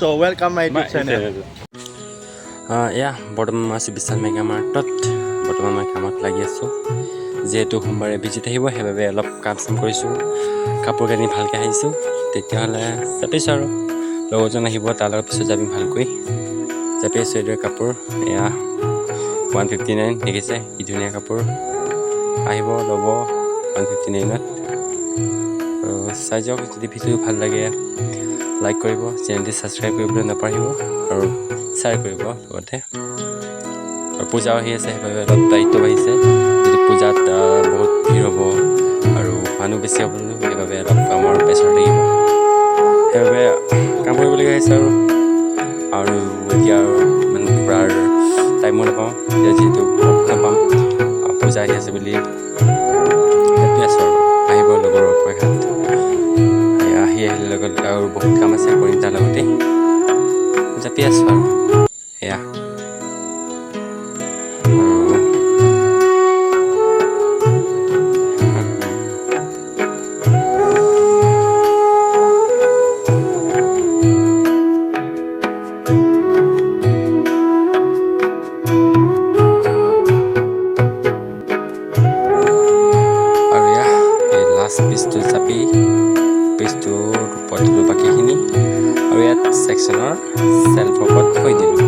So welcome my YouTube channel. এয়া বৰ্তমান মই আছোঁ বিশাল মেগা মাৰ্টত। বৰ্তমান মই কামত লাগি আছোঁ। যিহেতু সোমবাৰে ভিজিট আহিব, সেইবাবে অলপ কাম চাম কৰিছোঁ, কাপোৰ কানি ভালকৈ আহিছোঁ। তেতিয়াহ'লে জাপিছোঁ আৰু লগৰজন আহিব, তাৰ লগত পিছত যাবি। ভালকৈ জাপি আছোঁ। এইদৰে কাপোৰ এয়া 159। দেখিছে কি ধুনীয়া কাপোৰ! আহিব, ল'ব 159ত। আৰু চাই যাওক। যদি ভিডিঅ' ভাল লাগে, লাইক কৰিব, চেনেলটি ছাবস্ক্ৰাইব কৰিবলৈ নাপাহৰিব আৰু শ্বেয়াৰ কৰিব লগতে। আৰু পূজাও আহি আছে, সেইবাবে অলপ দায়িত্ব বাঢ়িছে। যদি পূজাত বহুত ভিৰ হ'ব আৰু মানুহ বেছি হ'ব, সেইবাবে অলপ কামৰ প্ৰেছাৰ থাকিব। সেইবাবে কাম কৰিবলগীয়া হৈছে আৰু আৰু এতিয়া আৰু মানে ফুৰাৰ টাইমো নাপাওঁ এতিয়া, যিহেতু নাপাম। পূজা আহি আছে বুলি ভাবি আছোঁ আৰু আহিব লগৰ অপেক্ষাত। আহি আহিলে লগত আৰু বহুত কাম আছে, কৰিম। তাৰ লগতে জাপি আছোঁ আৰু এয়া আৰু আৰু এয়া এই লাষ্ট পিচটো জাপি পিচটোৰ ওপৰত থলোঁ বাকীখিনি আৰু ইয়াত ছেকশ্যনৰ চেল্ফৰ ওপৰত থৈ দিলোঁ।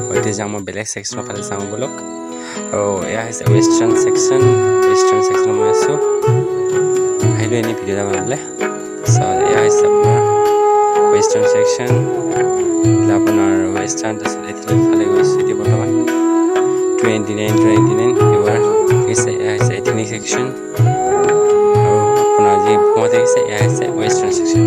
আৰু এতিয়া যাওঁ মই বেলেগ ছেকশ্যনৰ ফালে যাওঁ ব'লক। আৰু এয়া হৈছে ৱেষ্টাৰ্ণ ছেকশ্যন। ৱেষ্টাৰ্ণ ছেকশ্যনত মই আছোঁ, আহিলোঁ এনেই ভিডিঅ' এটা বনাবলৈ। তাৰপিছত এয়া হৈছে আপোনাৰ ৱেষ্টাৰ্ণ ছেকশ্যন। আপোনাৰ ৱেষ্টাৰ্ণ, তাৰপিছত এথনিক ফালে গৈছোঁ এতিয়া বৰ্তমান। 29, 29 এইবাৰ ঠিক আছে। এয়া হৈছে এথনিক ছেকশ্যন আৰু আপোনাৰ যি সোঁত দেখিছে, এয়া হৈছে ৱেষ্টাৰ্ণ ছেকশ্যন।